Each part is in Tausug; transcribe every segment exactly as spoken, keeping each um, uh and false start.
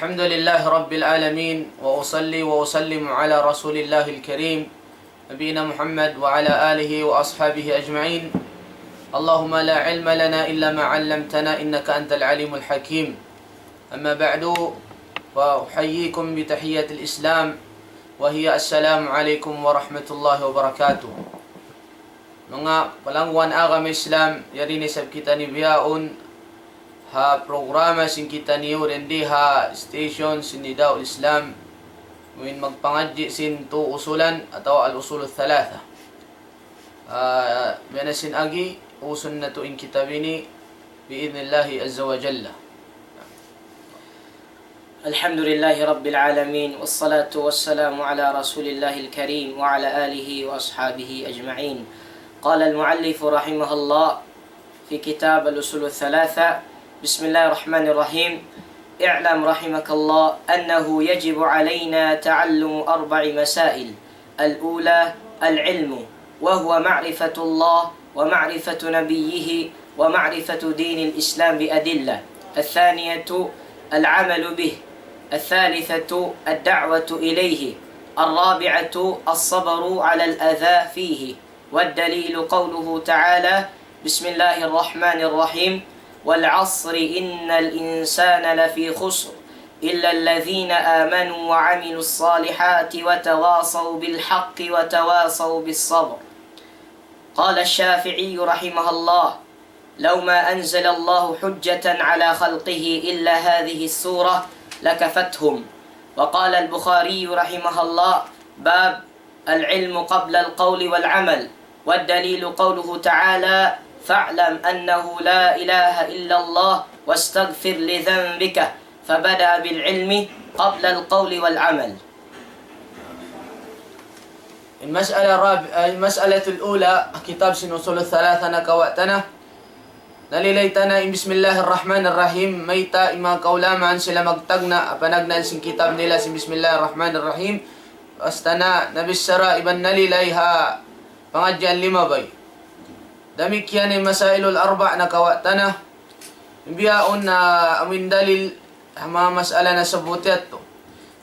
الحمد لله رب العالمين، وأصلي وأسلم على رسول الله الكريم، نبينا محمد وعلى آله وأصحابه أجمعين. اللهم لا علم لنا إلا ما علمتنا إنك أنت العليم الحكيم. أما بعد، فأحييكم بتحية الإسلام، وهي السلام عليكم ورحمة الله وبركاته. Manga palangguan agama Islam, yari na isab kitaniyu bihaun ha programa sin kitaniyu dindi ha station sin Nidaul Islam, amuin magpangadji' sin tu usulan atawa al-usul thalatha. Ah, biya' na sin agi, usun natu' in kitab ini, بإذن الله عز وجل. الحمد لله رب العالمين، والصلاة والسلام على رسول الله الكريم وعلى آله وأصحابه أجمعين. قال المؤلف رحمه الله في كتاب الأصول الثلاثة: بسم الله الرحمن الرحيم. اعلم رحمك الله أنه يجب علينا تعلم أربع مسائل. الأولى العلم، وهو معرفة الله ومعرفة نبيه ومعرفة دين الإسلام بأدلة. الثانية العمل به. الثالثة الدعوة إليه. الرابعة الصبر على الأذى فيه. والدليل قوله تعالى: بسم الله الرحمن الرحيم. والعصر إن الإنسان لفي خسر إلا الذين آمنوا وعملوا الصالحات وتواصوا بالحق وتواصوا بالصبر. قال الشافعي رحمه الله: لو ما أنزل الله حجة على خلقه إلا هذه السورة لكفتهم. وقال البخاري رحمه الله: باب العلم قبل القول والعمل، والدليل قوله تعالى: فاعلم أنه لا إله إلا الله واستغفر لذنبك، فبدأ بالعلم قبل القول والعمل. In mas'ala rab-, ay, mas'alatul ula, kitab sin Usul Thalatha nakawa' ta na. Nalilay ta na in Bismillahir Rahmanir Rahim, mayta' in manga kaulamaan sila magtagna', panagnaan sin kitab nila sin Bismillahir Rahmanir Rahim. Basta na, nabichara iban nalilay ha pangadjian limabay. Damikkiyan in Masailul Arba' nakawa' ta na. Bihaun na amuin dalil ha manga mas'ala nasabbut yadtu.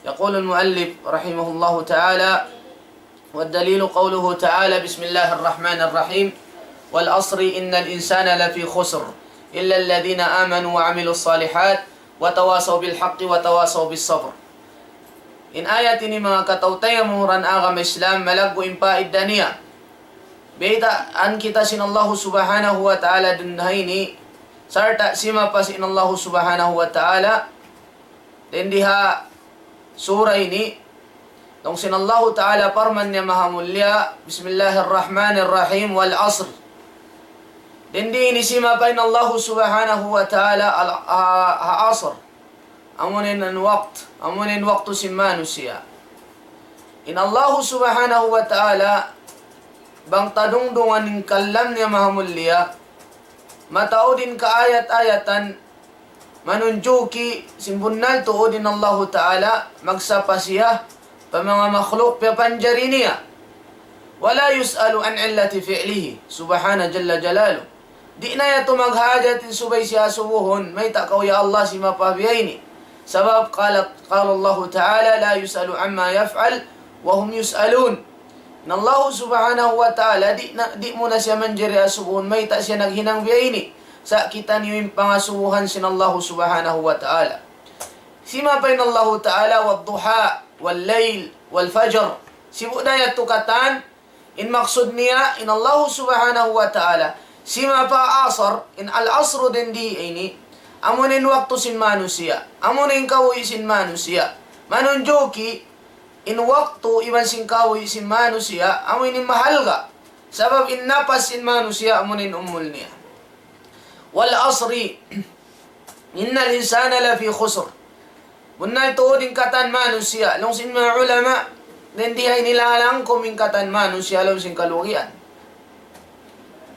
يقول المؤلف رحمه الله تعالى: والدليل قوله تعالى: بسم الله الرحمن الرحيم. والعصر إن الإنسان لفي خسر إلا الذين آمنوا وعملوا الصالحات وتواصوا بالحق وتواصوا بالصبر. In ayat ini manga kataw-taymanghuran agama Islam, malaggu' in paidda niya. Baytaan kita sin Allahu Subhanahu wa Ta'ala duun ha ini, sarta' simapa sin Allahu Subhanahu wa Ta'ala duun di ha sura ini, laung sin Allahu Ta'ala parman niya maha mulia, بسم الله الرحمن الرحيم، والعصر. Duun di ini simapa in Allahu Subhanahu wa Ta'ala al-, ha, ha asr. Amuin in waqt, amuin in waktu sin manusiya'. In Allahu Subhanahu wa Ta'ala, bang ta dungdungan in kalam niya maha mulia, mataud in kaayat-ayatan, manunjuki sin bunnal tuud in Allahu Ta'ala, magsapa siya pa manga makhluk piyapanjari niya. ولا يسأل عن علة فعله سبحانه جل جلاله. Di' na yadtu maghajat in subay siya asubuhun, mayta' kaw ya Allah simapa biya' ini. Sabab قال، قال الله تعالى: لا يسأل عما يفعل وهم يسألون. In Allahu Subhanahu wa Ta'ala, di' na, di' mu na siya manjari asubuhun, mayta' siya naghinang biya' ini. Sa' kitaniyu in pangasubuhan sin Allahu Subhanahu wa Ta'ala. Simapa in Allahu Ta'ala, والضحى والليل والفجر. Sibu' da yadtu katan, in maksud niya, in Allahu Subhanahu wa Ta'ala, simapa asr, in al-asru duun di ini, amuin in waktu sin manusiya', amuin in kabuhi' sin manusiya'. Manunjuki, in waktu iban sin kabuhi' sin manusiya', amuin in mahalga'. Sabab in napas sin manusiya', amuin in umul niya. والعصر إن الإنسان لفي خسر. Bunnal tuud in katan manusiya', laung sin manga ulama, duun di ha ini lalangkum in katan manusiya', laung sin kalugian.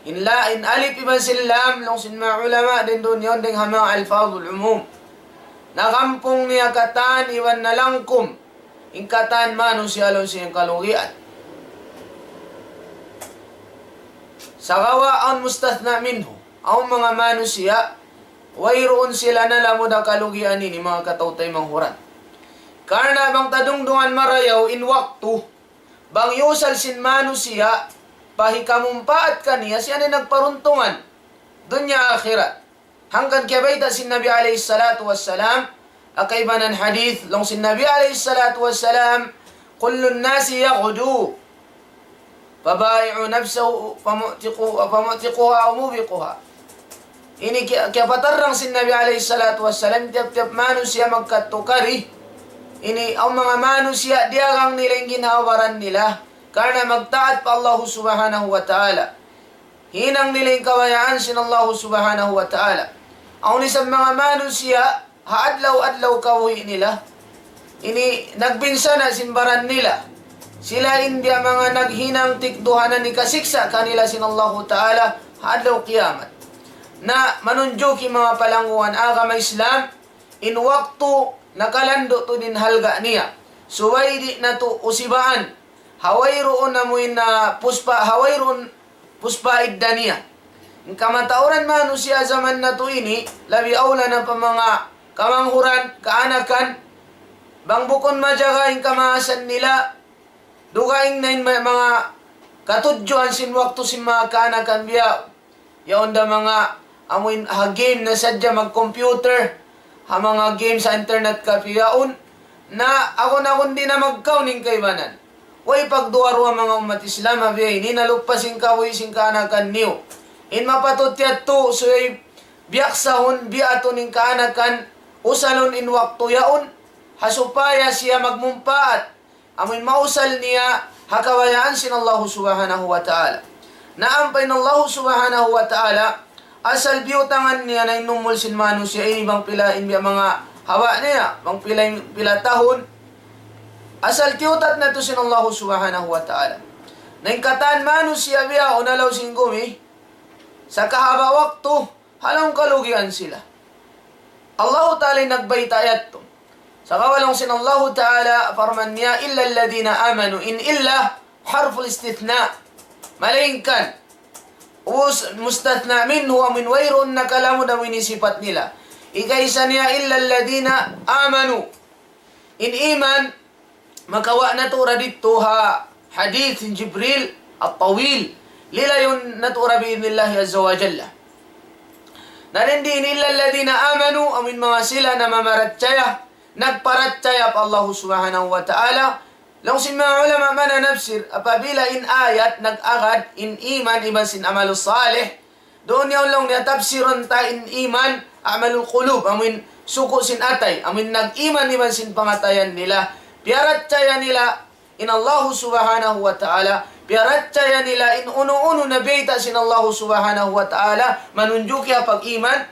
In la, in alif iban sin lam, laung sin manga ulama, duun duun yan dayn ha manga alfadul umum. Nagampung niya katan iban nalangkum in katan manusiya' laung sin kalugian. Sagawa' awn مستثنى منه. Awn manga manusiya', Wayruun sila nalamud ha kalugian ini, manga kataw-taymanghuran. Karna' bang ta dungdungan marayaw in waktu, bang iyusal sin manusiya', pa hikamumpaat kaniya, siya in nagparuntungan dunya akhirat. Hangkan kiyabayta' sin Nabi alayhi salatu wassalam, ha kaibanan hadith, laung sin Nabi alayhi salatu wassalam, كل الناس يغدو فبائع نفسه فمعتق-، فمعتقها أو موبقها. Ini kiya-, kiyapatarrang sin Nabi alayhi salatu wassalam, tiyap-tiyap manusiya' magkatukari. Ini awn manga manusiya' diyagang nila in ginhawa-baran nila karna' magtaat pa Allahu subhanahu wa ta'ala. Hinang nila in kabayaan sin Allahu subhanahu wa ta'ala. Awn isab manga manusiya', ha adlaw-adlaw kabuhi' nila, ini nagbinsana' sin baran nila. Sila in biya' manga naghinang tikduhanan hikasiksa' kanila sin Allahu ta'ala ha adlaw kiyamat. Na manunjuki, manga palangguan agama Islam, in waktu nakalandu' tuud in halga' niya. Subay di' natu' usibaan. Ha wayruun amu in, ah, puspa, ha wayruun puspa idda niya. In kamatauran manusiya' jaman natu' ini, labi awla na pa manga kamanghuran, kaanakan, bang bukun majaga in kamaasan nila, dugaing na in ma-, manga katudjuan sin waktu sin manga kaanakan biya' yaun da manga amuin ha game na sadja, mag-computer, ha manga game sa internet cafe yaun, na agun-agun di' na magkaun in kaibanan. Way pagduwa-ruwa, manga ummat Islam, ha biya' ini naluppas in kabuhi' sin kaanakan niyu. In mapatut yadtu, subay biyaksahun, biyaatun in kaanakan, usalun in waktu yaun, ha supaya siya magmumpaat. Amuin mausal niya ha kabayaan sin Allahu subhanahu wa ta'ala. Na ampa in Allahu subhanahu wa ta'ala, asal biyutangan niya na in umul sin manusiya' ini bang pila in biya' manga hawa niya, bang pila in pila tahun, asal tiyutat na tuud sin Allahu subhanahu wa ta'ala. Na in katan manusiya' biya' unalaw sin gumi, sa kahaba' waktu, ha lawm kalugian sila. Allahu ta'ala in nagbayta' yadtu. Sa' laung sin Allahu ta'ala, parman niya, إلا الذين آمنوا. In illa harful istithna. Malaingkan. Us-, mustathna minhu, amuin wayruun nakalamud amuin sipat nila. Ikaisa niya, إلا الذين آمنوا. In iman, makawa' natu' ra didtu ha hadith Jibril at-tawil. Lilayun natu' ra bi'idhnillahi azza wa jalla. Na dayn di in إلا الذين آمنوا, amuin manga sila namamarachaya, nagparachaya pa Allahu subhanahu wa ta'ala. Laung sin manga ulama mananapsir, apabila in ayat nag-agad in iman iban sin amalus salih, duun niya laung niya tafsirun ta in iman, a'malul qulub, amuin suku' sin atay, amuin nag-iman iban sin pangatayan nila. Piyarachaya nila in Allahu subhanahu wa ta'ala, piyarachaya nila in unu-unu na bayta' sin Allahu subhanahu wa ta'ala, manunjuki ha pag-iman,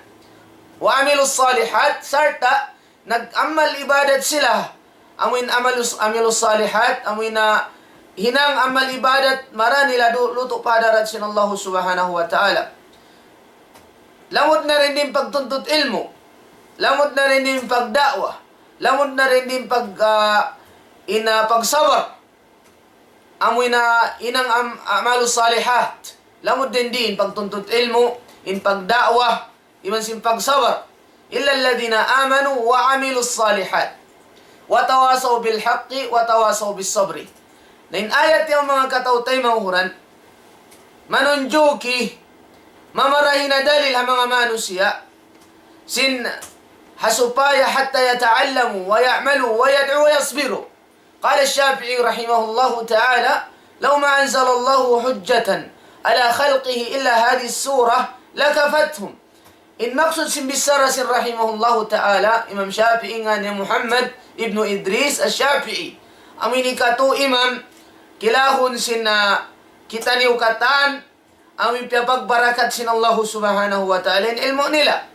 وعملوا الصالحات, sarta' nag-amal ibadat sila. Amuin amalus-, amilus salihat, amuin na hinang amal ibadat, mara nila du-, lutu' pa hadarat sin Allahu subhanahu wa ta'ala. Lamud na dayn di in pagtuntut ilmu'. Lamud na dayn di in pagda'wa. Lamud na dayn di in pag-, ah, in, ah, pagsabar. Amuin na hinang am-, amalus salihat. Lamud dayn di in pagtuntut ilmu', in pagda'wa, iban sin pagsabar. إلا الذين آمنوا وعملوا الصالحات وتواصوا بالحق وتواصوا بالصبر. Na in ayat yan, manga kataw-taymanghuran, manunjuki, mamarahi na dalil ha manga manusiya', sin ha supaya حتى يتعلموا ويعملوا ويدعوا ويصبروا. قال الشافعي رحمه الله تعالى: لو ما أنزل الله حجة على خلقه إلا هذه السورة لكفتهم. In maksud sin bichara sin rahimahullahu ta'ala, Imam Shafi'i, ngan niya Muhammad ibnu Idris al-Shafi'i. Amu ini katu' imam kilahun sin, ah, kitaniyu katan, amu in piyapagbarakat sin Allahu subhanahu wa ta'ala in ilmu' nila.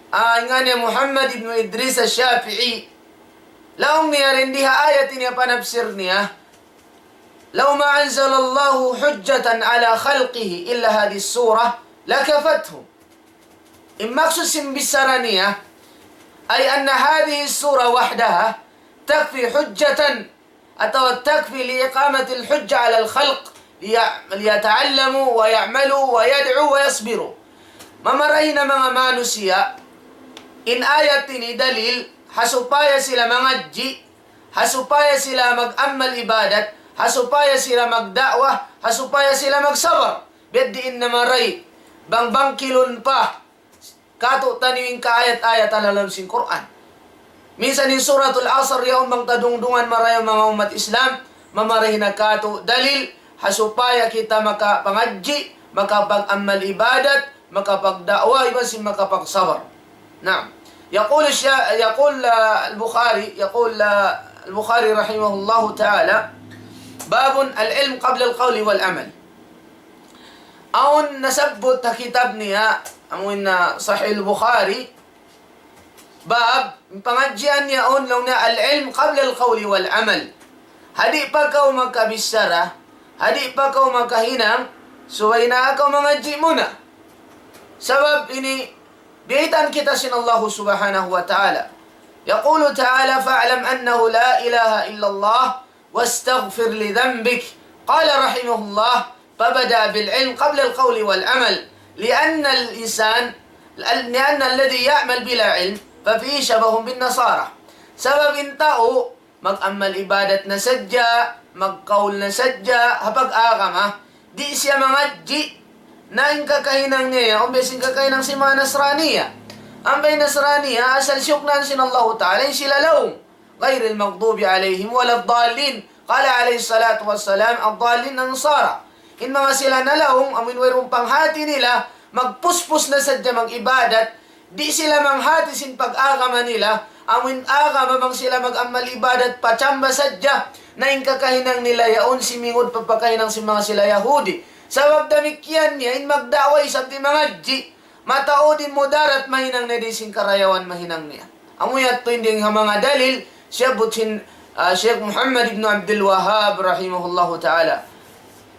Ah, ngan niya Muhammad ibnu Idris al-Shafi'i. Laung niya dayn di ha ayat ini, panapsir niya, لو ما أنزل الله حجة على خلقه إلا هذه السورة لكفتهم. In maksud sin bichara niya, أي أن هذه السورة وحدها تكفي حجة atawa تكفي لإقامة الحجة على الخلق لي-، ليتعلموا ويعملوا ويدعوا ويصبروا. mamarahi na manga manusiya', in ayat ini dalil, ha supaya sila mangadji', ha supaya sila mag-amal ibadat, ha supaya sila magda'wa, ha supaya sila magsabar. Biya' diin na marahi, bang bangkilun pa, katu' taniyu in kaayat-ayatan ha lawm sin Qur'an. Minsan in Suratul Asr yaun bang ta dungdungan marayaw manga ummat Islam, mamarahi na katu' dalil, ha supaya kita makapangadji', makapag-amal ibadat, makapagda'wa, iban sin makapagsabar. Naam. يقول الشا-، يقول، آه، البخاري، يقول، آه، البخاري رحمه الله تعالى: باب العلم قبل القول والعمل. Awn nasabbut ha kitab niya, amun na Sahih Bukhari, bab, in pangadjian niya awn laung niya العلم قبل القول والعمل. Ha di' pa kaw makabichara, ha di' pa kaw makahinang, subay na kaw mangadji' muna. Sabab ini, biyaytaan kita sin Allah Subhanahu wa Ta'ala. يقول تعالى: فاعلم أنه لا إله إلا الله واستغفر لذنبك. قال رحمه الله: فبدأ بالعلم قبل القول والعمل، لأن الإنسان، لأن الذي يعمل بلا علم ففيه شبه بالنصارى. Sabab in tau, mag-amal ibadat na sadja, magkaul na sadja, ha pag-agama, di' siya mangadji', na in kakahinang niya, awn biya' sin kakahinang sin manga Nasraniya. Awn biya' Nasraniya, asal siyuknaan sin Allahu Ta'ala, in sila laung. غير المغضوب عليهم ولا الضالين. قال عليه الصلاة والسلام: الضالين النصارى. In manga sila nalaung, amun wayruun panghati nila, magpuspus na sadja mag-ibadat, di' sila manghati sin pag-agama nila, amun agama bang sila mag-amal ibadat, pachamba sadja, na in kakahinang nila yaun simingud pa pakahinang sin manga sila Yahudi. Sabab damikkiyan niya, in magda'wa isab di' mangadji', mataud in mudarat mahinang niya di' sin karayawan mahinang niya. Amu yadtu in dayn ha manga dalil, siyabbut sin, ah, Sheikh Muhammad ibn Abdul Wahhab rahimahullahu ta'ala.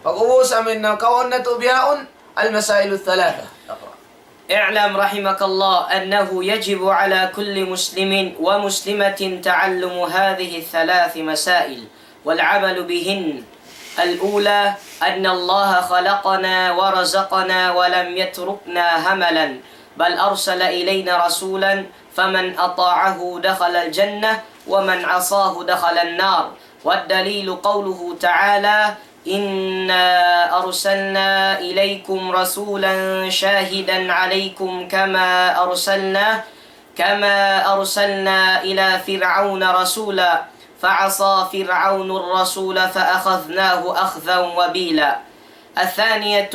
Pag-ubus amun na kaun natu' bihaun, المسائل الثلاثة. اعلم رحمك الله أنه يجب على كل مسلم ومسلمة تعلم هذه الثلاث مسائل والعمل بهن. الأولى، أن الله خلقنا ورزقنا ولم يتركنا هملا، بل أرسل إلينا رسولا، فمن أطاعه دخل الجنة، ومن عصاه دخل النار. والدليل قوله تعالى: إنا أرسلنا إليكم رسولا شاهدا عليكم كما أرسلنا كما أرسلنا إلى فرعون رسولا، فعصى فرعون الرسول فأخذناه أخذا وبيلا. الثانية،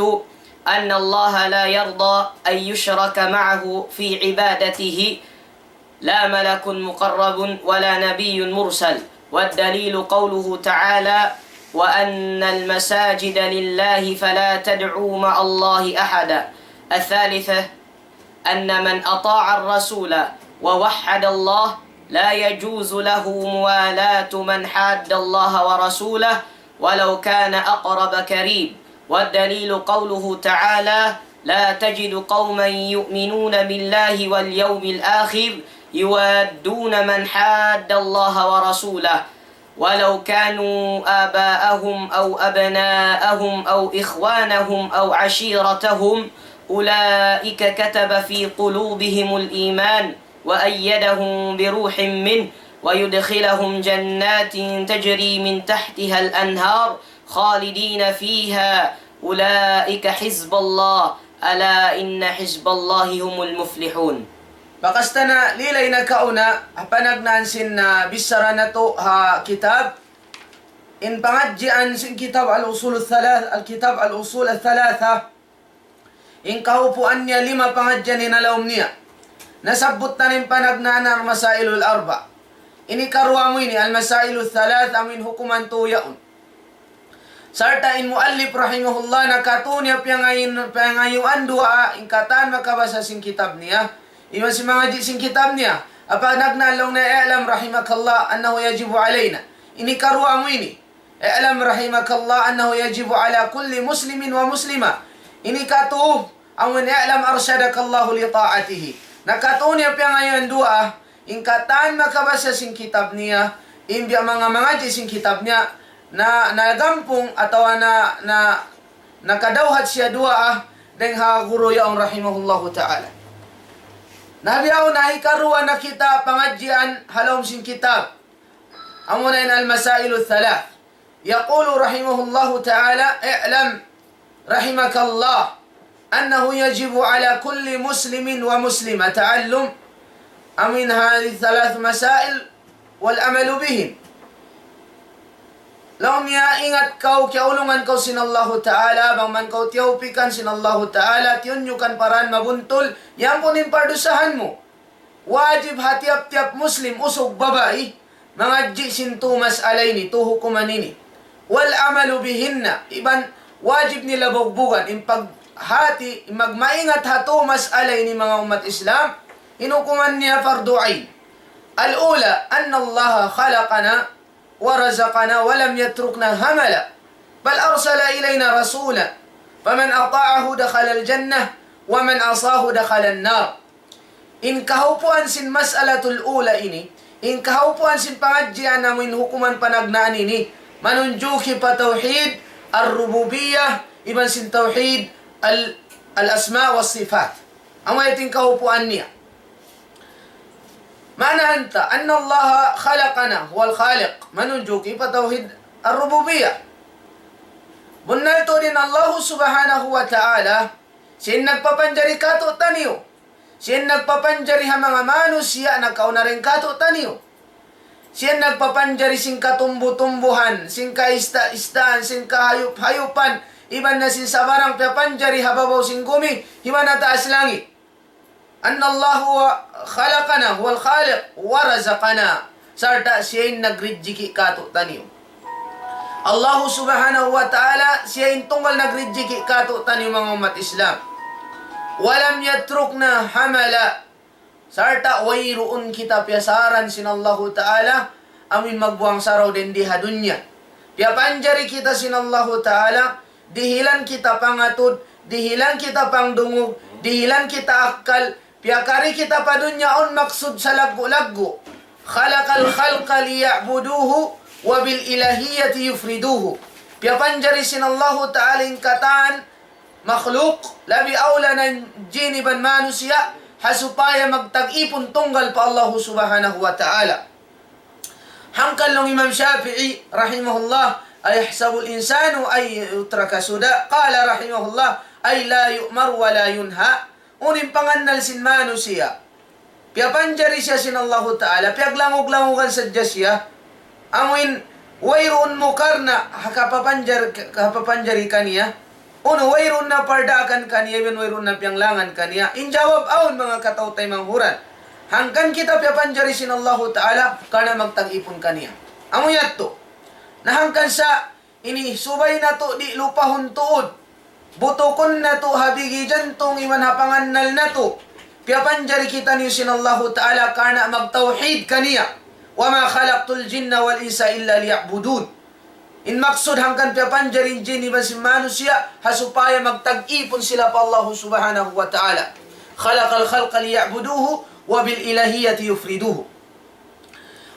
أن الله لا يرضى أن يشرك معه في عبادته لا ملك مقرب ولا نبي مرسل، والدليل قوله تعالى: وأن المساجد لله فلا تدعوا مع الله أحدا. الثالثة، أن من أطاع الرسول ووحد الله لا يجوز له موالاة من حاد الله ورسوله ولو كان أقرب قريب، والدليل قوله تعالى: لا تجد قوما يؤمنون بالله واليوم الآخر يوادون من حاد الله ورسوله ولو كانوا آباءهم أو أبناءهم أو إخوانهم أو عشيرتهم أولئك كتب في قلوبهم الإيمان وأيدهم بروح منه ويدخلهم جنات تجري من تحتها الأنهار خالدين فيها أولئك حزب الله ألا إن حزب الله هم المفلحون. Bakas ta na lilay nakauna, ha panagnaan sin, ah, bichara natu' ha kitab, in pangadjian sin kitab Al-Usul Al-Thalath-, al-kitab Al-Usul Al-Thalatha, in kahupuan niya lima pangadjian in ha lawm niya. Nasabbut ta na in panagnaan al-masailul arba'. Ini karuwa amu ini, al-masailul thalath, amu in hukuman tu yaun. Sarta' in muallif rahimahullah nakatu' niya piyangayun-, piyangayuan duwaa, in katan makabasa sin kitab niya, iban sin mangadji' sin kitab niya. Apa nagna laung niya, اعلم رحمك الله أنه يجب علينا. Ini karuwa amu ini. اعلم رحمك الله أنه يجب على كل مسلم ومسلمة. Ini katu', amun اعلم أرشدك الله لطاعته. Nakatu' niya piyangayuan duwaa, in katan makabasa sin kitab niya, in biya' manga mangadji' sin kitab niya, na, nagampung atawa na, na, nakadawhat siya duwaa, dayng ha guru yaun rahimahullahu ta'ala. Na bihaun na hikaruwa na kita pangadjian ha lawm sin kitab. Amuna in المسائل الثلاث. يقول رحمه الله تعالى: اعلم رحمك الله أنه يجب على كل مسلم ومسلمة تعلم من هذه الثلاث مسائل والعمل بهن. Laung niya, ingat kaw, kiyaulungan kaw sin Allahu Ta'ala, bang man kaw tiyawpikan sin Allahu Ta'ala, tiyunyukan pa dan mabuntul, yan pun in pardusahan mu. Wajib ha tiyap-tiyap Muslim, usug babai, mangadji' sin tū mas'ala ini, tū hukuman ini. والعمل بهن, iban wajib nila bugbugan, in paghati, in magmaingat ha tū mas'ala ini, manga ummat Islam, in hukuman niya fardu ain. الأولى أن الله خلقنا ورزقنا ولم يتركنا هملا، بل أرسل إلينا رسولا، فمن أطاعه دخل الجنة، ومن عصاه دخل النار. In kahaupuan sin mas'alatul ula ini, in kahaupuan sin pangadjian namu' in hukuman panagnaan ini, manunjuki pa tawhid ar-rububiyyah, iban sin tawhid al-, al-asma wa sifat. Amu yadtu in kahaupuan niya. Maana hanta, أن الله خلقنا هو الخالق, manunjuki pa tawhid ar-rububiyyah. Bunnal tuud in Allahu Subhanahu wa Ta'ala, siya in nagpapanjari kātu'niyu. Siya in nagpapanjari ha manga manusiya' nakauna dayn kātu'niyu. Siya in nagpapanjari sin katumbu-tumbuhan, sin kaista-istaan, sin kahayup-hayupan, iban na sin sabarang piyapanjari ha babaw sin gumi, iban ha taas langit. أن الله هو خلقنا هو الخالق ورزقنا. Sarta' siya in nagrijiki' kātu'niyu. Allahu Subhanahu wa Ta'ala, siya in tunggal nagrijiki' kātu'niyu, manga ummat Islam. ولم يتركنا هملا. Sarta' wayruun kita piyasaran sin Allahu Ta'ala, amuin magbuwang saraw dindi ha dunya. Piyapanjari kita sin Allahu Ta'ala, dihilan kita pangatud, dihilan kita pangdungug, dihilan kita akkal, piyakari kita pa dunya awn maksud salaggu'-laggu'. خلق الخلق ليعبدوه وبالإلهية يفردوه. Piyapanjari sin Allahu Ta'ala in katan makhluk, labi awla na in jin iban manusiya', ha supaya magtag-ipun tunggal pa Allahu Subhanahu wa Ta'ala. Hangkan laung Imam Shafi'i rahimahullah, أيحسب الإنسان أن يترك سدى؟ قال رحمه الله: أي لا يؤمر ولا ينهى. Unu in pangannal sin manusiya'? Piyapanjari siya sin Allahu Ta'ala, piyaglangug-langugan sadja siya. Amuin wayruun mukarna' ha kapapanjar-, kapapanjari kaniya. Unu, wayruun na pardaakan kaniya, iban wayruun na piyanglangan kaniya. In jawab, awn, manga kataw-taymanghuran. Hangkan kita piyapanjari sin Allahu Ta'ala, karna' magtag-ipun kaniya. Amu yadtu. Na hangkan sa ini subay natu' di' lupahun tuud. Butukun natu' ha bigi jantung iban ha pangannal natu'. Piyapanjari kitaniyu sin Allahu Ta'ala karna' magtawhid kaniya. وما خلقت الجن والإنس إلا ليعبدون. In maksud hangkan piyapanjari in jin iban sin manusiya', ha supaya magtag-ipun sila pa Allahu Subhanahu wa Ta'ala. خلق الخلق ليعبدوه وبالإلهية يفردوه.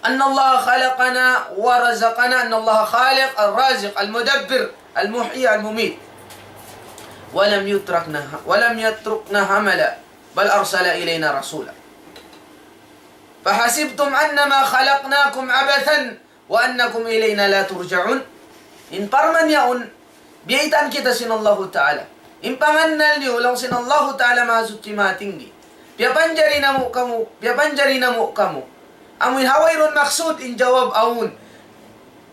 أن الله خلقنا ورزقنا، أن الله خالق الرازق المدبر المحيي المميت. ولم يتركنا، ولم يتركنا هملا، بل أرسل إلينا رسولا. فحسبتم أنما خلقناكم عبثا وأنكم إلينا لا ترجعون. In parman yaun, biyaytaan kita sin Allahu Ta'ala. In pangannal niyu, laung sin Allahu Ta'ala Mahasuchi Mahatinggi. Piyapanjari namu' kamu, piyapanjari namu' kamu. Amuin ha wayruun maksud, in jawab awn.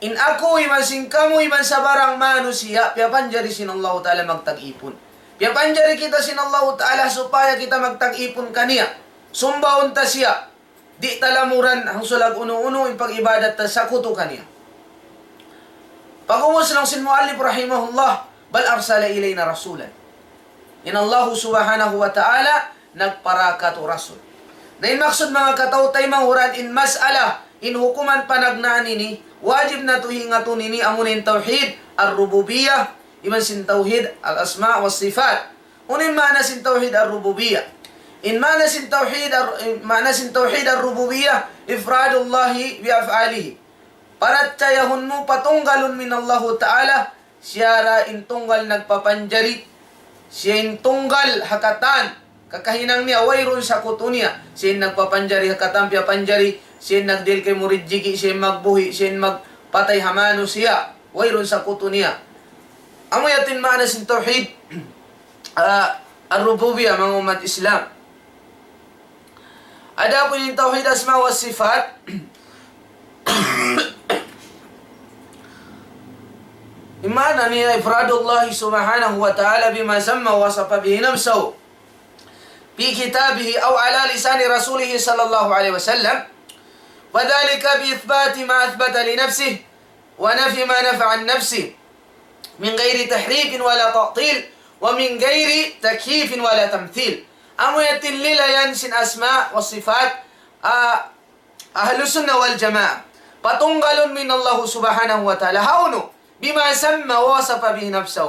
In aku iban sin kamu iban sabarang manusiya', piyapanjari sin Allahu Ta'ala magtag-ipun. Piyapanjari kita sin Allahu Ta'ala supaya kita magtag-ipun kaniya. Sumbaun ta siya. Di' ta lamuran hangsulag unu-unu in pag-ibadat ta sakutu kaniya. Pag'ubus laung sin muallif rahimahullah, بل أرسل إلينا رسولا. In Allahu Subhanahu wa Ta'ala nagpara kātu' rasul. Na in maksud manga kataw-taymanghuran in mas'ala, in hukuman panagnaan ini, wajib natu' hingatun ini amuna in tawhid ar-rububiyyah, iban sin tawhid al-asma wa sifat. Unu in maana sin tawhid ar-rububiyyah? In maana sin tawhid ar-, in maana sin tawhid ar-rububiyyah, إفراد الله بأفعاله. Parachayahun mu, patunggalun mu in Allahu Ta'ala, siya ra in tunggal nagpapanjari, Siya in tunggal ha katan, kakahinang niya, wayruun sakutu niya. Siya in nagpapanjari ha katan piyapanjari, siya in nagdihil kaymu rijiki', siya in magbuhi', siya in magpatay ha manusiya', wayruun sakutu niya. Amu yadtu in maana sin tawhid, ah, ar-rububiyah, manga ummat Islam. Adapun in tawhid asma wa sifat, in maana niya إفراد الله سبحانه وتعالى بما سمى ووصف به نفسه في كتابه أو على لسان رسوله صلى الله عليه وسلم، وذلك بإثبات ما أثبت لنفسه ونفي ما نفى عن نفسه من غير تحريف ولا تعطيل ومن غير تكييف ولا تمثيل. Amu yadtu in lilayan sin asma wa sifat, ah, Ahlus Sunnah wal Jamaah. Patunggalun mu in Allahu Subhanahu wa Ta'ala. Hawnu? بما سمى ووصف به نفسه.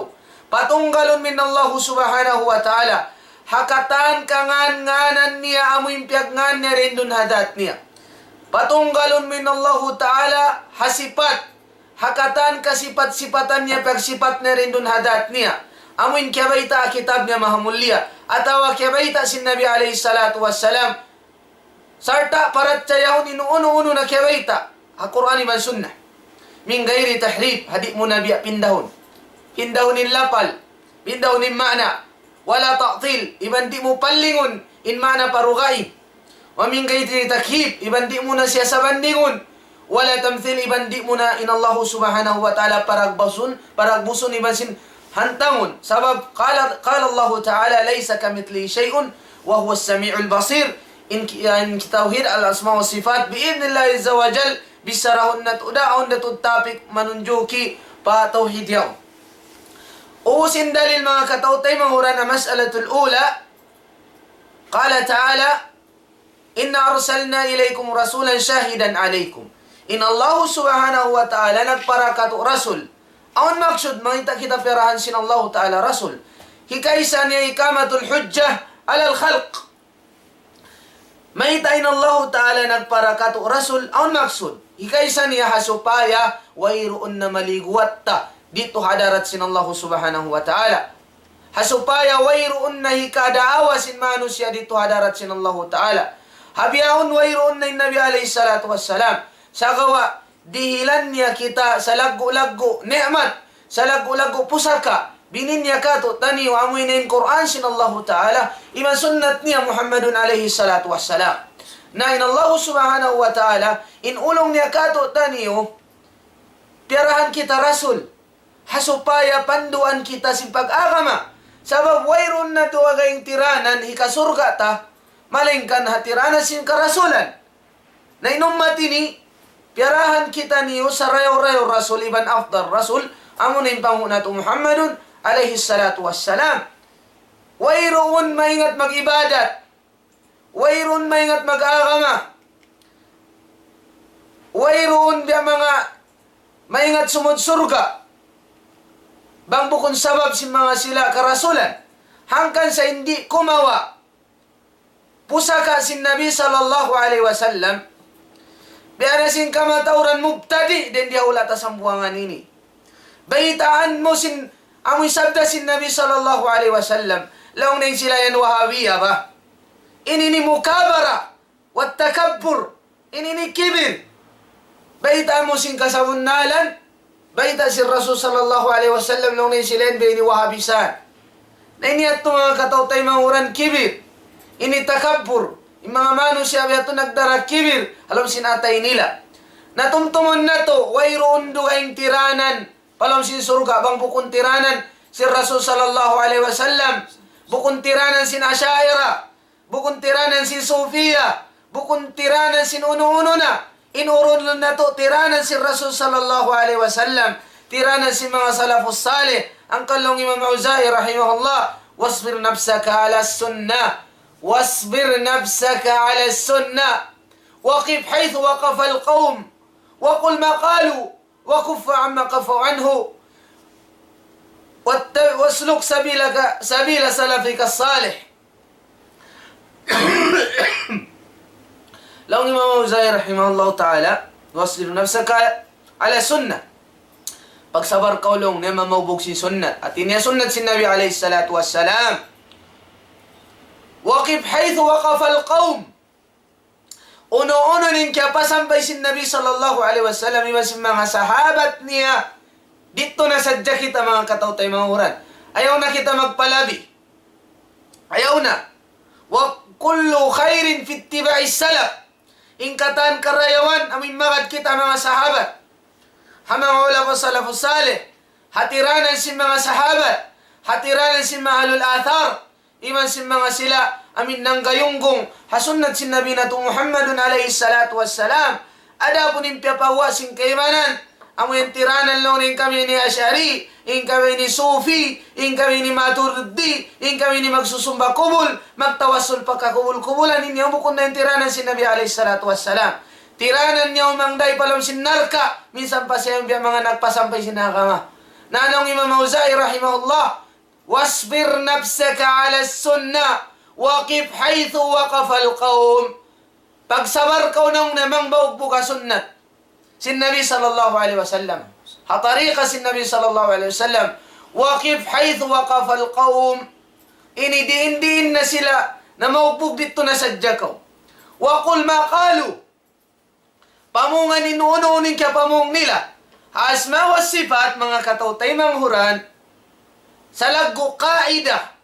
Patunggalun mu in Allahu Subhanahu wa Ta'ala ha katan kangān-ngānan niya amu in piyagngan niya dayn duun ha dhat niya. Patunggalun mu in Allahu Ta'ala ha sipat, ha katan kasipat-sipatan niya, pagsipat niya dayn duun ha dhat niya. Amu in kiyabayta' ha kitab niya mahamulliya, atawa kiyabayta' sin Nabi alayhi salatu wassalam, sarta' parachayahun in unu-unu na kiyabayta' ha Qur'an iban Sunnah. من غير تحريف, ha di' mu na biya' pindahun. Pindahun in lapal, pindahun in maana. ولا تعطيل, iban di' mu pallingun in maana pa dugaing. ومن غير تكييف, iban di' mu na siya sabandingun. ولا تمثيل, iban di' mu na in Allahu Subhanahu wa Ta'ala paragbusun, paragbusun iban sin hantangun. Sabab, قال، قال الله تعالى: ليس كمثله شيء وهو السميع البصير. In ki-, in tawhid al-asma wa sifat, بإذن الله عز وجل, bicharahun natu', daun natu' topic manunjuki pa tawhid yaun. Ubus in dalil, manga kataw-taymanghuran, المسألة الأولى، قال تعالى: إنا أرسلنا إليكم رسولا شاهدا عليكم. In Allahu Subhanahu wa Ta'ala nagpara katu' rasul. Awn maksud, mayta' kita piyarahan sin Allahu Ta'ala rasul? Hikaisa niya إقامة الحجة على الخلق. Mayta' in Allahu Ta'ala nagpara katu' rasul, awn maksud. Hikaisa niya ha supaya wayruun na maliguwat ta didtu ha hadarat sin Allahu Subhanahu wa Ta'ala. Ha supaya wayruun na hikadaawa sin manusiya' didtu ha hadarat sin Allahu Ta'ala. Ha bihaun wayruun na in Nabi alayhi salatu wassalam. Sagawa' dihilan niya kita salaggu'-laggu' ni'mat, salaggu'-laggu' pusaka, binin niya katu'taniyu, amu in Qur'an sin Allahu Ta'ala, iban sunnat niya Muhammadun alayhi salatu wassalam. Na in Allahu Subhanahu wa Ta'ala, in ulung niya katu'taniyu, piyarahan kita rasul, ha supaya panduan kita sin pag-agama. Sabab wayruun na dugaing tiranan hikasurga' ta, malaingkan ha tiranan sin karasulan. Na in ummat ini, piyarahan kitaniyu sarayaw-rayaw rasul iban afdal rasul, amu na in panghu' natu' Muhammadun alayhi salatu wassalam. Wayruun maingat mag-ibadat, wayruun maingat mag-agama, wayruun biya' manga maingat sumud surga', bang bukun sabab sin manga sila karasulan. Hangkan sa' in di' kumawa' pusaka sin Nabi sallallahu alayhi wasallam, biya' na sin kamatauran mubtadi' dayn di ha hula' ta sambuwangan ini. Baytaan mu sin, amu in sabda sin Nabi sallallahu alayhi wasallam, laung niya in sila yan Wahabiyah ba. Ini ini mukabara, wa takabbur, ini ini kibir. Baytaan mu sin kasabunnalan, bayta' sin Rasul sallallahu alayhi wasallam, laung niya in sila yan biya' ini Wahabisan. Na ini yadtu manga kataw-taymanghuran kibir. Ini takabbur. In manga manusiya' biya' yadtu nagdara kibir ha lawm sin atay nila. Na tumtumun natu', wayruun dugaing tiranan pa lawm sin surga' bang bukun tiranan sin Rasul sallallahu alayhi wasallam. Bukun tiranan sin Asha'ira. Bukun tiranan sin Sufiya, bukun tiranan sin unu-unu na. In urunun natu' tiranan sin Rasul sallallahu alayhi wasallam, tiranan sin manga salafus salih. Hangkan laung Imam Awza'i rahimahullah, واصبر نفسك على السنة، واصبر نفسك على السنة، وقف حيث وقف القوم، وقل ما قالوا، وكف عما كفوا عنه، وات-، واسلك سبيلك، سبيل سلفك الصالح. Laung Imam Awza'i rahimahullahu ta'ala, واصبر نفسك على السنة. Pagsabar kaw laung niya mamawbug sin sunnat. Hati niya sunnat sin Nabi alayhi salatu wassalam. وقف حيث وقف القوم. Unu-unu in kiyapasampay sin Nabi sallallahu alayhi wasallam iban sin manga sahabat niya, didtu na sadja kita manga kataw-taymanghuran. Ayaw na kita magpalabi. Ayaw na. وكل خير في اتباع السلف. In katan karayawan, amu in magad kita manga sahabat. Ha manga ulama salafus salih, ha tiranan sin manga sahabat, ha tiranan sin manga ahlul athar, iban sin manga sila amu in nanggayunggung ha sunnat sin Nabi natu' Muhammadun alayhi salatu wassalam. Adapun in piyapawa' sin kaibanan, amu in tiranan laung in kami ini Ash'ari, in kami ini Sufi, in kami ini Maturidi, in kami ini magsusumba kubul, magtawassul pa kakubul-kubulan, in yan bukun na in tiranan sin Nabi alayhi salatu wassalam. Tiranan niya umangday pa lawm sin narka', minsan pa siya in biya' manga nagpasampay sin agama. Na laung Imam Awza'i rahimahullah, واصبر نفسك على السنة وقف حيث وقف القوم. Pagsabar kaw laung niya mamawbug ha sunnat sin Nabi sallallahu alayhi wasallam. Ha tariqa sin Nabi sallallahu alayhi wasallam. وقف حيث وقف القوم. Ini diin-diin na sila, namawbug didtu na sadja kaw. وقل ما قالوا. Pamungan in unu-unu in kiyapamung nila. Ha asma wa sifat, manga kataw-taymanghuran, salaggu' qaida,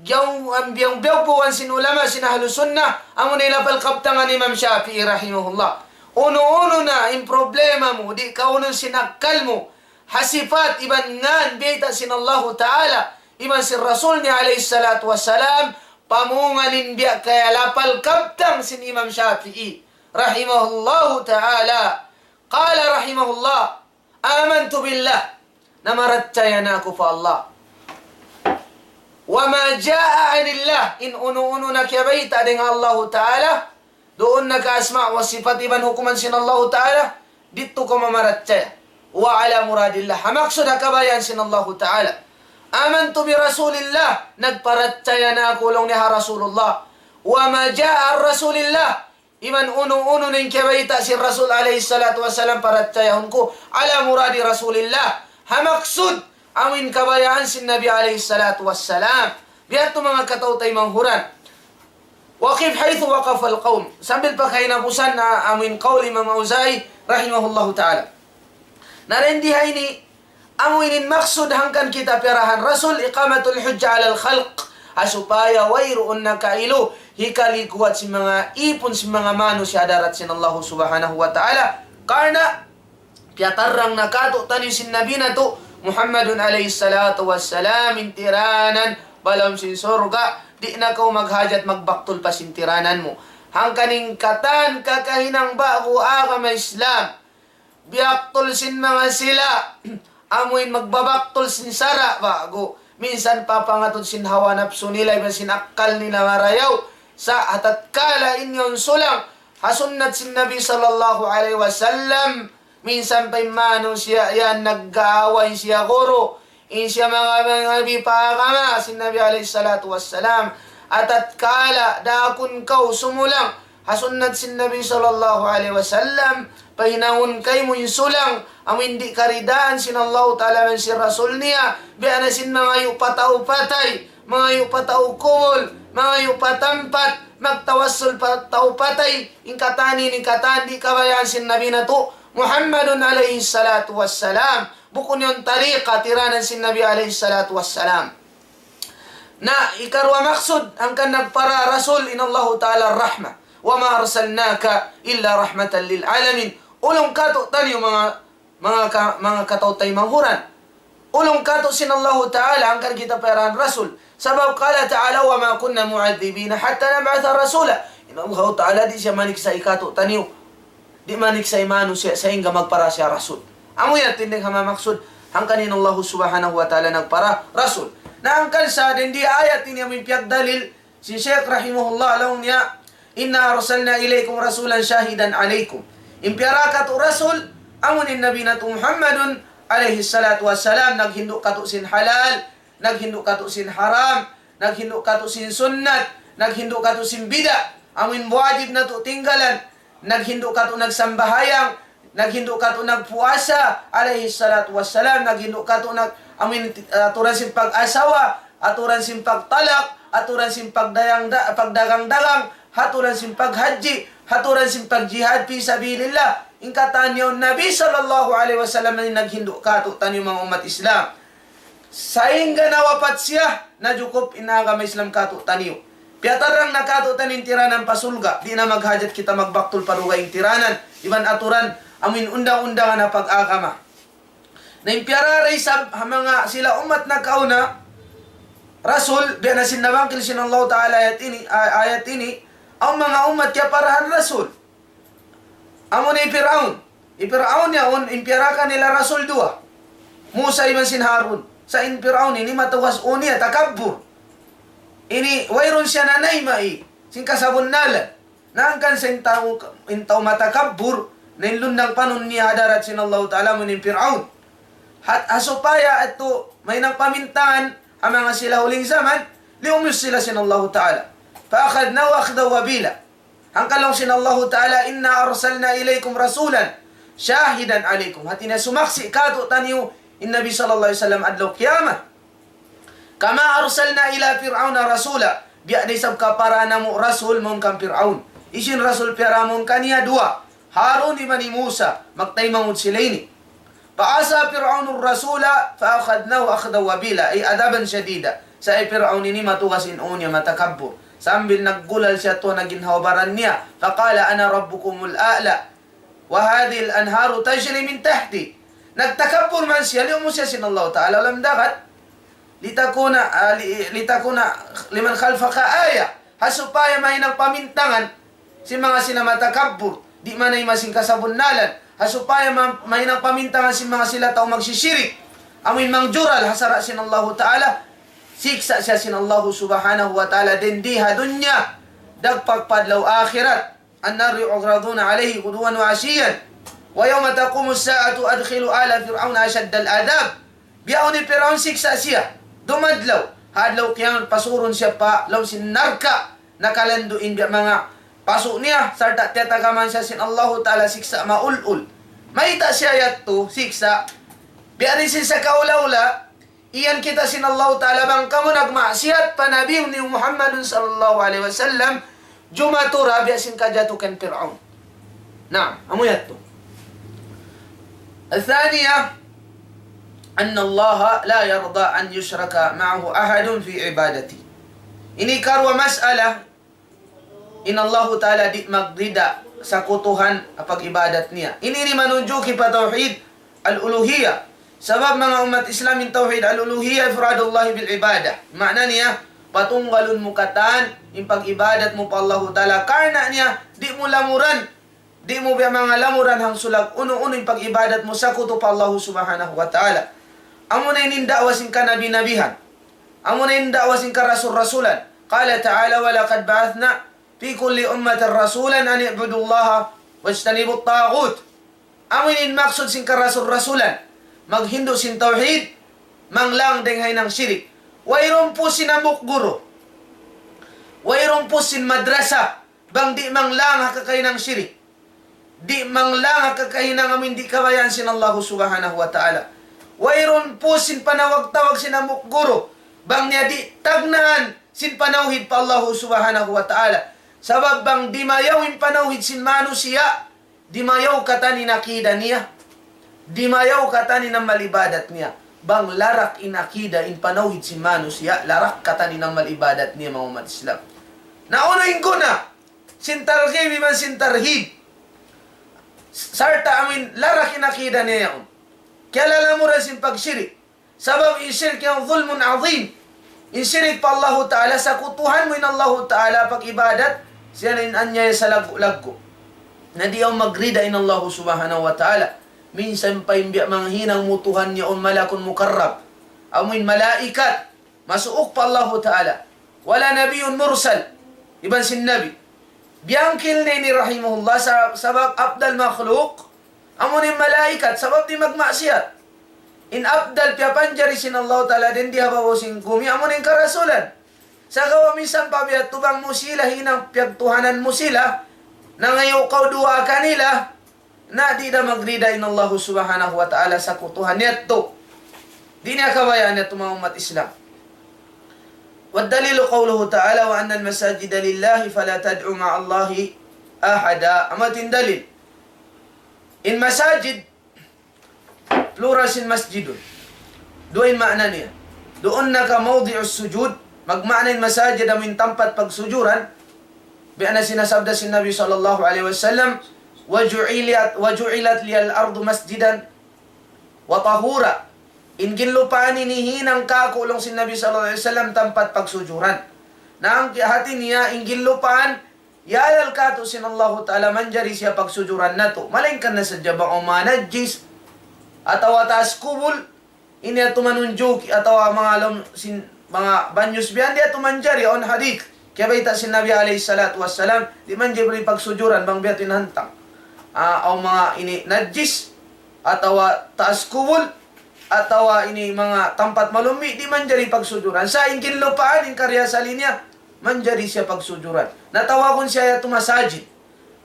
giyaw-, am-, biyawbuwan sin ulama sin ahlu sunnah, amu na in lapal kabtangan Imam Shafi'i rahimahullah. Unu-unu na in problema mu, di' kaunun sin akkal mu, ha sifat iban ngan biyayta' sin Allahu Ta'ala, iban sin Rasul niya alayhi salatu wassalam, pamungan in biya' kaya lapal kabtang sin Imam Shafi'i rahimahullahu ta'ala. قال رحمه الله: آمنت بالله. Namarachaya na aku pa Allah. وما جاء عن الله. In unu-unu na kiyabayta' dayn ha Allahu Ta'ala, duun na ka asma wa sifat iban hukuman sin Allahu Ta'ala, didtu kaw mamarachaya. وعلى مراد الله. Ha maksud ha kabayaan sin Allahu Ta'ala. آمنت برسول الله. Nagparachaya na aku laung niya ha Rasulullah. وما جاء عن رسول الله. Iban unu-unu in kiyabayta' sin Rasul alayhi salatu wassalam parachayahun ku, على مراد رسول الله. Ha maksud, amu in kabayaan sin Nabi alayhi salatu wassalam. Biya' hādtu manga kataw-taymanghuran. وقف حيث وقف القوم. Sambil pa kahinapusan na amu in qawl Imam Awza'i rahimahullahu ta'ala. Na dayn di ha ini, amu ini in maksud hangkan kita piyarahan Rasul, إقامة الحجة على الخلق. Ha supaya wayruun na kailu hikalikuwat sin manga īpun sin manga mānusiya' ha hadarat sin Allahu Subhanahu wa Ta'ala. Karna' piyatarrang na kātu'niyu sin Nabi natu' Muhammadun alayhi salatu wassalam in tiranan pa lawm sin surga', di' na kaw maghajat magbaktul pa sin tiranan mu. Hangkan in katan kakahinang ba'gu agama Islam, biyaktul sin manga sila, amu in magbabaktul sin sara' ba'gu. Minsan pa pangatud sin hawa napsu nila, iban sin akkal nila marayaw. Sa' ha tatkala in yaun sulang ha sunnat sin Nabi sallallahu alayhi wasallam, minsan pa in mānusiya' yan nag-aaway siya guru, in siya manga, manga bi pa agama sin Nabi alayhi salatu wassalam. Ha tatkala daakun kaw sumulang ha sunnat sin Nabi sallallahu alayhi wasallam, pahinangun kaymu in sulang amu in di' karidaan sin Allahu Ta'ala iban sin Rasul niya, biya' na sin mangayu' pa tau patay, mangayu' pa tau kubul, mangayu' pa tampat, magtawassul pa tau patay, in katan ini katan di' kabayaan sin Nabi natu' Muhammadun alayhi salatu wassalam. Bukun yaun tariqa tiranan sin Nabi alayhi salatu wassalam. Na, hikaruwa maksud, hangkan nagpara Rasul in Allahu Ta'ala rahma. وما أرسلناك إلا رحمة للعالمين. Ulung kātu'niyu manga, manga ka-, manga kataw-taymanghuran. Ulung kātu' sin Allahu Ta'ala hangkan kita piyarahan Rasul. Sabab قال تعالى: وما كنا معذبين حتى نبعث رسولا. In Allahu Ta'ala di' siya maniksa kātu'niyu. Di' maniksa in mānusiya' sahingga magpara siya rasul. Amu yan tindeg ha mamaksud hangkan in Allahu Subhanahu wa Ta'ala nagpara rasul. Na hangkan sa dayn di ayat ini amu in piyagdalil sin Shaykh rahimahullah laung niya, إنا أرسلنا إليكم رسولا شاهدا عليكم. In piyara kātu' rasul, amu in Nabi natu' Muhammadun alayhi salatu wassalam, naghindu' kātu' sin halal, naghindu' kātu' sin haram, naghindu' kātu' sin sunnat, naghindu' kātu' sin bid'a, amu in wajib natu' tinggalan, naghindu' kātu' nagsambahayang, Naghindu' katu' nagpuasa, alayhi salatu wassalam, naghindu' katu' nag-, amuin, aturan sin pag-asawa, aturan sin pagtalak, aturan sin pagdayang da-, pagdagang-dagang, aturan sin paghajji, aturan sin pagjihad fi sabilillah. In katan yaun Nabi sallallahu alayhi wasallam in naghindu' katu' taniyu manga ummat Islam. Sahingga nawapat siya, najukup in agama Islam katu' taniyu. Piyatarrang na katu' taniyu in tiranan pa surga', di' na maghajat kita magbaktul pa dugaing tiranan, iban aturan, amuin undang-undangan ha pag-agama. Na in piyarara isab ha manga sila ummat nakauna, Rasul, biya' na sin nabangkil sin Allah Ta'ala ayat ini, a-, ayat ini, awn manga ummat kiyaparahan Rasul. Amuna hi Pir'aun. Hi Pir'aun yaun, in piyarakan nila rasul duwa. Musa iban sin Harun. Sa' in Pir'aun ini matugas unu niya, takabbur. Ini wayruun siya nanayma' sin kasabunnalan. Na hangkan sa' in tau, in tau matakabbur, na in lundang panun niya ha hadarat sin Allahu Ta'ala amuna in Pir'aun. Hat-, ha supaya atu mahinang pamintangan ha manga sila huling jaman, liyumuyus sila sin Allahu Ta'ala. فأخذناه أخذا وبيلا. Hangkan laung sin Allahu Ta'ala, إنا أرسلنا إليكم رسولا شاهدا عليكم. Hati niya sumaksi' katu' taniyu in Nabi sallallahu alayhi wasallam adlaw kiyamat. كما أرسلنا إلى فرعون رسولا. Biya' da isab kapara namu' rasul mawn kan Pir'aun. Hisiyu in rasul piyara mawn kaniya? Duwa. Harun iban hi Musa. Magtaymanghud sila ini. فعصى فرعون الرسول فأخذناه أخذا وبيلا، أي عذابا شديدا. Sa' hi Pir'aun ini matugas in unu niya, matakabbur. Sambil naggulal siya tuud ha ginhawa-baran niya. فقال أنا ربكم الأعلى وهذه الأنهار تجري من تحتي. Nagtakabbur man siya, liyumuyus siya sin Allahu Ta'ala ha lawm dagat. لتكون، ah, li-, لتكون لمن خلفك آية. Ha supaya mahinang pamintangan sin manga sila matakabbur, di' manayma' sin kasabunnalan. Ha supaya ma-, mahinang pamintangan sin manga sila tau magsisirik, amuin mangjural ha sara' sin Allahu Ta'ala, siksa' siya sin Allahu Subhanahu wa Ta'ala dindi ha dunya, dagpak pa adlaw akhirat. النار يعرضون عليه غدوا وعشيا ويوم تقوم الساعة أدخلوا آل فرعون أشد العذاب. Biya' unu hi Pir'aun, siksa' siya. Dumadlaw. Ha adlaw kiyamat pasurun siya pa lawm sin narka'. Nakalandu' in biya' manga pasu' niya. Sarta' tiyatagaman siya sin Allahu Ta'ala siksa' maulul. Mayta' siya yadtu siksa'? Biya' diin sin sakaula-ula, iyan kita sin Allahu Ta'ala bang kamu nagmaksiyat pa Nabi niyu Muhammadun sallallahu alayhi wasallam, jumatu ra biya' sin kajatu kan Pir'aun. Naam, amu yadtu. الثانية أن الله لا يرضى أن يشرك معه أحد في عبادته. Ini karuwa mas'ala, in Allahu Ta'ala di' magrida sakutuhan ha pag-ibadat niya. Ini, ini manunjuki pa tawhid al-uluhiyya. Sabab manga ummat Islam, in tawhid al-uluhiyya إفراد الله بالعبادة. Maana niya, patunggalun mu katan in pag-ibadat mu pa Allahu Ta'ala. Karna' niya, di' mu lamuran, di' mu biya' manga lamuran hangsulag unu-unu in pag-ibadat mu sakutu pa Allahu Subhanahu wa Ta'ala. Amuna ini in da'wa sin kanabi-nabihan. Amuna in da'wa sin karasul-rasulan. قال تعالى: ولقد بعثنا في كل أمة رسولا أن اعبدوا الله واجتنبوا الطاغوت. Amu ini in maksud sin karasul-rasulan. Maghindu' sin tawhid, manglang dayn ha hinang shirik. Wayruun pūs sin hambuuk guru. Wayruun pūs sin madrasa bang di' manglang ha kakahinang shirik. Di' manglang ha kakahinang amu in di' kabayaan sin Allahu Subhanahu wa Ta'ala. Wayruun pūs sin panawag-tawag sin hambuuk guru bang niya di' tagnaan sin panawhid pa Allahu Subhanahu wa Ta'ala. Sabab bang dimayaw in panawhid sin manusiya', dimayaw katan in akida niya. Dimayaw katan in amal ibadat niya. Bang larak in akida, in panawhid sin manusiya', larak katan in amal ibadat niya, manga ummat Islam. Na unu in guna sin targhib iban sin tarhib? Sarta' amu in larak in akida niya yaun. Kiyalalamuran sin pagshirik. Sabab in shirik yan ظلم عظيم. In shirik pa Allahu Ta'ala, sakutuhan mu in Allahu Ta'ala pag-ibadat, siya na in anyaya salaggu'-laggu'. Na di' yaun magrida in Allahu Subhanahu wa Ta'ala. Minsan pa in biya' manghinang mu Tuhan yaun malakun mukarrab. Amu in malaikat, masuuk pa Allahu Ta'ala. Wala nabiyyun mursal. Iban sin nabi. Biyangkil niya ini rahimahullah sa-, sabab afdal makhluk, amu in malaikat, sabab di' magmaksiyat. In afdal piyapanjari sin Allahu Ta'ala dayn di ha babaw sin gumi, amu in karasulan. Sagawa' minsan pa biya' tu bang mu sila hinang piyagtuhanan mu sila, nangayu' kaw duwaa kanila, Na di' da magrida in Allahu Subhanahu wa Ta'ala sakutuhan yadtu. Di' niya kabayaan yadtu, manga ummat Islam. والدليل قوله تعالى: وأن المساجد لله فلا تدعوا مع الله أحدا. Amu yadtu in dalil. In masajid, plural sin masjidun. Duwa in maana niya. Duun na ka mawdi'us sujud, magmaana in masajid amu in tampat pagsujuran. Biya' na sin sabda sin Nabi sallallahu alayhi wasallam, وجعلت، وجعلت لي الأرض مسجدا وطهورا. In ginlupaan ini hinang kāku' laung sin Nabi sallallahu alayhi wasallam tampat pagsujuran. Na in hāti niya, in ginlupaan, iyalal kātu' sin Allahu Ta'ala manjari siya pagsujuran natu'. Malayngkan na sadja bang awn manga najis, atawa taas kubul, ini yadtu manunjuki, atawa manga lawm sin, manga banyus biya' yan, di' yadtu manjari, awn hadith. Kiyabayta' sin Nabi alayhi salatu wassalam, di' manjari pagsujuran bang biya' yadtu in hantang. Ah, awn manga ini najis, atawa taas kubul, atawa ini manga tampat malummi', di' manjari pagsujuran. Sa' in ginlupaan, in karna' asal niya, manjari siya pagsujuran. Na tawagun siya yadtu masajid.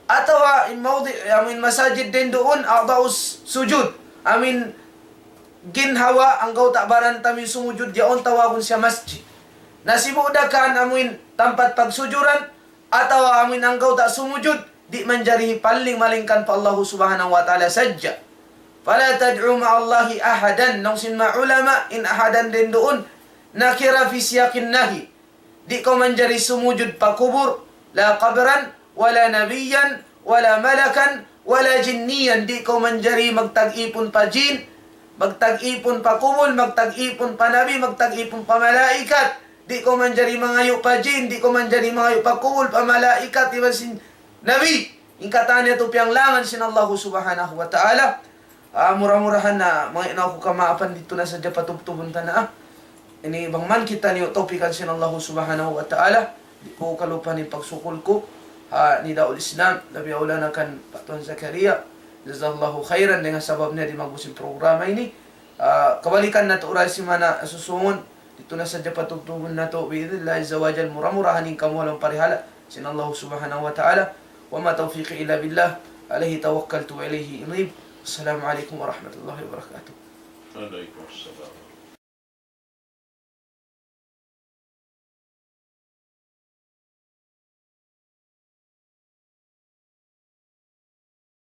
Atawa in mawdi', amu in masajid dayn duun, أعضاء السجود. Amu in ginhawa, anggawta' baran ta amu in sumujud yaun, tawagun siya masjid. Na sibu' da kan amu in tampat pagsujuran, atawa amu in anggawta' sumujud, di' manjari hipalling malayngkan pa Allahu Subhanahu wa Ta'ala sadja. فلا تدعوا مع الله أحدا. Laung sin manga ulama, in أحدا dayn duun, nakira fi siyaqin nahi. Di' kaw manjari sumujud pa kubul, لا قبرا ولا نبيا ولا ملكا ولا جنيا. Di' kaw manjari magtag-ipun pa jin, magtag-ipun pa kubul, magtag-ipun pa nabi, magtag-ipun pa malaikat. Di' kaw manjari mangayu' pa jin, di' kaw manjari mangayu' pa kubul, pa malaikat, iban sin nabi. In katan yadtu piyanglangan sin Allahu Subhanahu wa Ta'ala. Ah, mura-murahan na manga ina' ku kamaapan, didtu na sadja patubtubun ta na, ah. Ini bang man kitaniyu tawpikan sin Allahu Subhanahu wa Ta'ala, di' ku kalupahan in pagsukul ku, ha, Nidaul Islam, labi awla na kan Pak Tuan Zakaria, jazakallahu khairan, dayn ha sabab niya di' magbu sin programa ini. Ah, kabalikan natu' ra simana susungun, didtu na sadja patubtubun natu', bi'idhnillahi azza wa jal, mura-murahan in kamuhalan parihala' sin Allahu Subhanahu wa Ta'ala. وما توفيقي إلا بالله، عليه توكلت وإليه أنيب. السلام عليكم ورحمة الله وبركاته. وعليكم السلام.